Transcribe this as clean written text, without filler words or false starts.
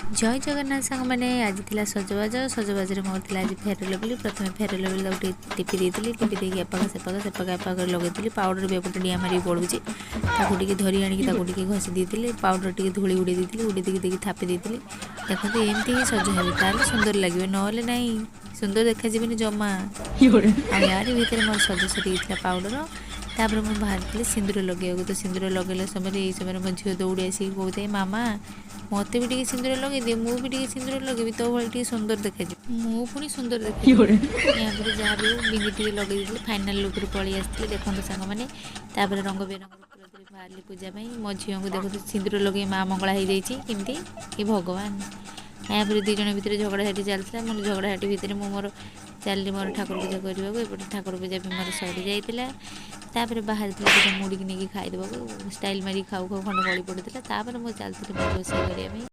ଜୟ ଜଗନ୍ନାଥ ସାଙ୍ଗମାନେ। ଆଜି ଥିଲା ସଜବାଜ। ସଜବାଜରେ ମୋର ଥିଲା ଆଜି ଫେୟାର ଲଭଲି। ପ୍ରଥମେ ଫେୟାର ଲଭଲି ତାକୁ ଟିକେ ଟିପି ଦେଇଥିଲି। ଟିପି ଦେଇକି ଏପାଖ ସେପାଖ, ସେପାଖ ଏପାଖ ଲଗେଇଥିଲି। ପାଉଡ଼ର ବି ଏପଟେ ଡିଆଁ ମାରିକି ପଡ଼ୁଛି। ତାକୁ ଟିକେ ଧରି ଆଣିକି ତାକୁ ଟିକେ ଘଷି ଦେଇଥିଲି। ପାଉଡ଼ର ଟିକେ ଧୂଳି ଉଡ଼େଇ ଦେଇଥିଲି। ଉଡ଼େଇ ଦେଇକି ଦେଇକି ଥାପି ଦେଇଥିଲି। ଦେଖନ୍ତୁ, ଏମିତି ହିଁ ସଜ ହେବେ, ତାହେଲେ ସୁନ୍ଦର ଲାଗିବେ, ନହେଲେ ନାହିଁ, ସୁନ୍ଦର ଦେଖାଯିବେନି ଜମା। ଆଉ ୟାରି ଭିତରେ ମୋର ସଜ ସରିଯାଇଥିଲା ପାଉଡ଼ର। ତାପରେ ମୁଁ ବାହାରିଥିଲି ସିନ୍ଦୁର ଲଗେଇବାକୁ। ତ ସିନ୍ଦୁର ଲଗେଇଲା ସମୟରେ, ଏଇ ସମୟରେ ମୋ ଝିଅ ଦୌଡ଼ି ଆସିକି କହୁଥାଏ, "ମାମା, ମୋତେ ବି ଟିକେ ସିନ୍ଦୁର ଲଗେଇଦିଅ, ମୁଁ ବି ଟିକେ ସିନ୍ଦୁର ଲଗେଇବି, ତୋ ଭଳି ଟିକେ ସୁନ୍ଦର ଦେଖାଯିବ, ମୁଁ ପୁଣି ସୁନ୍ଦର ଦେଖାଯିବି।" ଏହାପରେ ଯାହା ବି ହଉ ବିନ୍ଦି ଟିକେ ଲଗେଇ ଦେଇଥିଲି। ଫାଇନାଲ୍ ଲୁକ୍ରେ ପଳେଇ ଆସିଥିଲି, ଦେଖନ୍ତୁ ସାଙ୍ଗମାନେ। ତାପରେ ରଙ୍ଗ ବେରଙ୍ଗର ଫୁଲ ଧରି ବାହାରିଲି ପୂଜା ପାଇଁ। ମୋ ଝିଅଙ୍କୁ ଦେଖନ୍ତୁ, ସିନ୍ଦୁର ଲଗେଇ ମା ମଙ୍ଗଳା ହେଇଯାଇଛି କେମିତି। ଏ ଭଗବାନ! ଏହାପରେ ଦୁଇ ଜଣ ଭିତରେ ଝଗଡ଼ାଝାଟି ଚାଲିଥିଲା। ମୋର ଝଗଡ଼ାଝାଟି ଭିତରେ ମୁଁ ମୋର ଚାଲିଲି ମୋର ଠାକୁର ପୂଜା କରିବାକୁ। ଏପଟେ ଠାକୁର ପୂଜା ବି ମୋର ସରିଯାଇଥିଲା। ତାପରେ ବାହାରିଥିଲି ଦୁଇଟା ମୁଡ଼ିକି ନେଇକି ଖାଇଦେବାକୁ। ଷ୍ଟାଇଲ୍ ମାରିକି ଖାଉ ଖାଉ ଖଣ୍ଡେ ଗଳି ପଡ଼ିଥିଲା। ତାପରେ ମୁଁ ଚାଲିଥିଲି ମୋର ରୋଷେଇ କରିବା ପାଇଁ।